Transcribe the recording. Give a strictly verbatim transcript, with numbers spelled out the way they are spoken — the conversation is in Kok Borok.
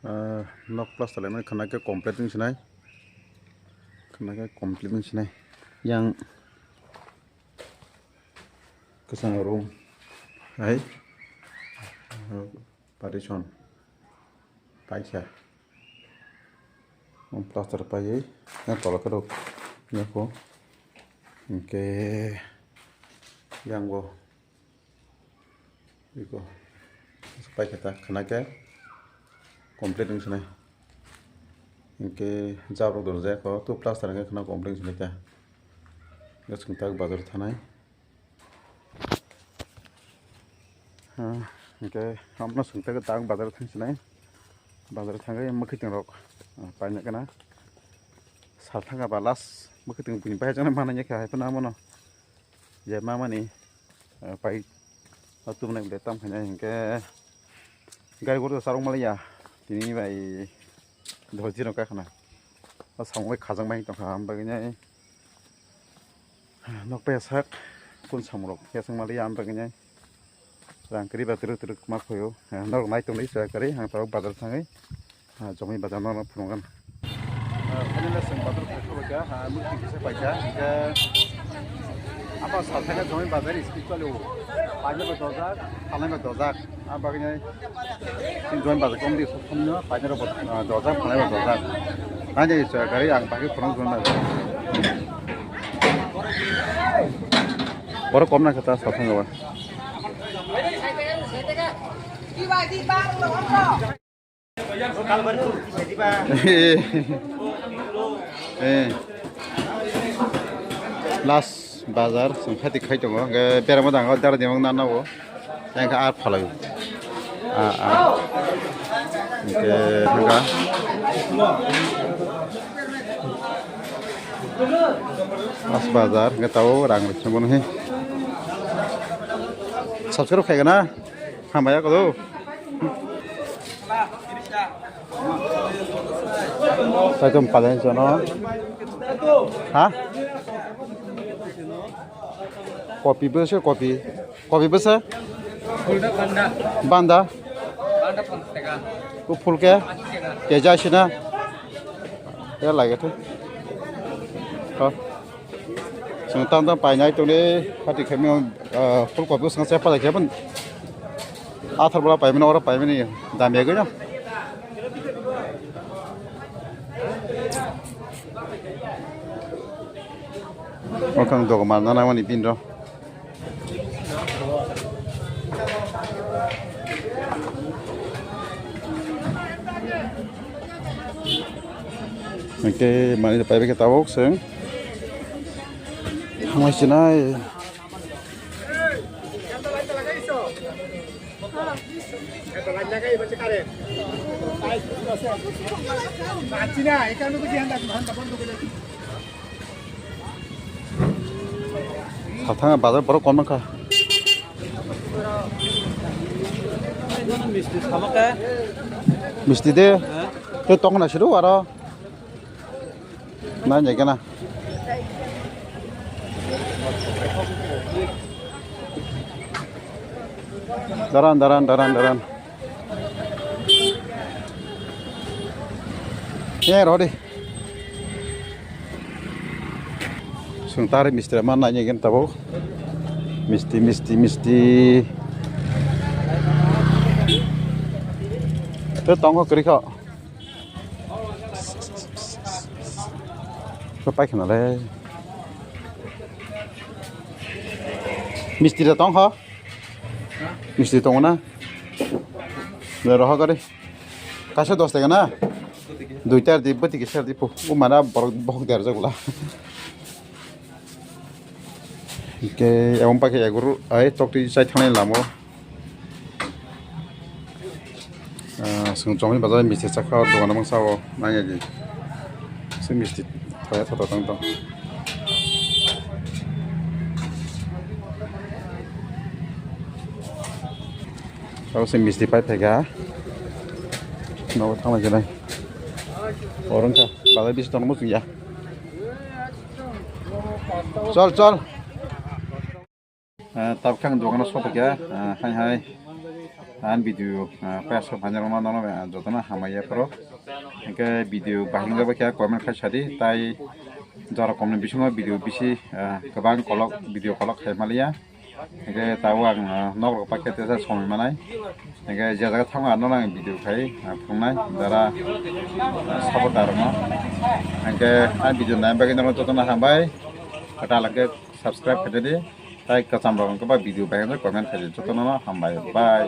Ah, nok plaster laimani khwna khe complete wng sinai. Khwna khe complete wng sinai. Yang kwchang room hai partition paikha. Plaster paiwi yang tola khe rw yako. Hinkhe yang bo iko paikha ta khwna khe complete wng sinai. Hinkhe jabra dor jaya kho, tu plaster hinkhe khwna complete wng sinai ta. Hinkhe chwng tak bazar thanai. Ah, hinkhe amno chwng tak bazar thang sinai. Bazar thangwi mwkhwtwng rok, ah, paina kana. Sal thanga ba last mwkhwtwng buini bai jana mana nya khe hai phano amono. Je mamani, eh, pai, o tumnai bwle tam khainai hinkhe gari guru sarok malaya tini bai dohor jino kakhana. O samung bai khajang bai tongkha, am bagwi nai nok pai sak kun samung rok yasang malaya, am bagwi nai rang kwrwi ba twrwk twrwk ma phaio. Eh, norok nai tongdi chaya kwrwi, ang tabuk bazar thangwi. Ah, Jomai bazar no phunukgwn. Ah, finally chwng bazar phai kha, ah, mukti kisa paikha. Hinkhe apa sa thangkha Jomai bazar speed chalo. Painai ba dojak, thalnai ba dojak. Ah, bagwi nai chwng Jomai bazar komdi sok somno painai rok ba, ah, dojak, thalnai ba dojak. Nai nai sa gari ang bagwi phunuk Jomai bazar. Borok kom na kha ta sa thangkha ba. Eh. Last bazar, chwng khati khai tongo, hwnkhe berama dang o dara dimang nana o, tei hwnkhe ar phalai o. Ah, ah. Hwnkhe hwnkha. Last bazar, hwnkhe tao rang rwchamo nw he. Subscribe khaigana? Hambai ya kodo. Saitum palai jono. Ha? Kopi bwse kopi. Kopi bwse? Phulda banda. Banda? Banda ponchash taka. O phul ke? Ashi taka. Keji ashi na? Ya lage thai. Ha. Chwng tam tam painai tongdi, hati khaimani, ah, phul kopi bwskango se palai khe bw athar bola paimani, oro paimani dam yagwi no. Okhang dogo manna nangmani bini rw. Hwnkhe manwi rw paibai khe tabuk chwng thangmai sinai. Sathang bazar borok kom nangkha. Misti sama khe? Misti de. Hah? Tei tongna siru aro. Nai nai kena. Daran, daran, daran, daran. Eh, rodi. Sung tari misti ma nai nai kena tabuk. Misti, misti, misti. Tei tongo kwrwi kho. Khe paikha nalai. Misti da tong kho? Misti tongo na? Le roho gari. Kaisa dos taka na? Dui tar di, bwtwi kisa di pu. O mana borok bohok derjak bwla. Hingke aboni pai khe eguru ai tokti chai thangnai lama o. Ah, chwng chongwi bazar misti chakha o dogan o mangsa o nangya di. Se misti thaya thoto tang tong. Abo se misti pai phaikha. Nogo thanglai khe nai. Oro wngkha bazar bisi tongmo chwngya. Chol, chol. Ah, tabuk khe ang dogano sophaikha, ah, hai hai. Ang video, ah, paiso phainai rokno nono, ah, jotono hambai ya phoro. Hingke video bahing jaba khe comment khai sadi, tai jora komni bisingo video bisi, ah, kwbang kolok, video kolok khai maliya. Hingke tabo ang, ah, nok rok paikhe tesa somoi manai. Hingke je jaga thango ano ang video khai, ah, phungnai, jara, ah, support da rokno. Hingke ang video nai bagwi nono jotono hambai. Kwtal hingke subscribe khai di. Tai kwcham rok hingke ba video bahing jaba comment khai di. Jotono hambai. Bye.